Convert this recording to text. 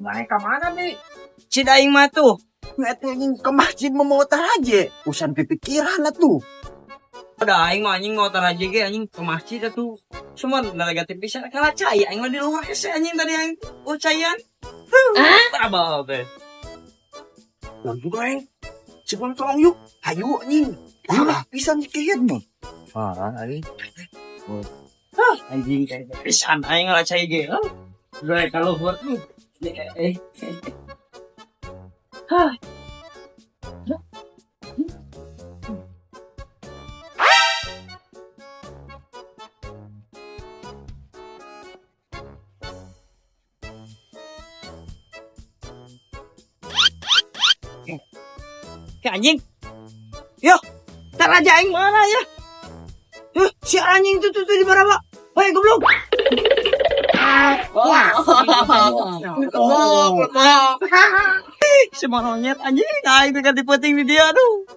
Mana ka mana bi? Cid aing mah tuh. Nggak anjing ke masjid mau aja. Urusan pipikiran atuh. Udah aing mah anjing mau aja ge anjing ke masjid atuh. Semua negatif pisan kalah cai aing mah di luar hese anjing tadi aing oh caian. Tabal teh. Lah juga aing. Sebelum tolong yuk. Hayu anjing. Parah pisan si Keyet mah. Parah aing. Anjing kayak pisan aing ngalah cai ge. Udah kalau buat tuh. Eh. Hah. Ke anjing. Yo, tar aja aing mana ya? Si anjing tuh tuh, tuh di berapa? Hei, goblok. Wah. Goblok, goblok. Si monyet anjing, aing teh ganti penting di dia aduh.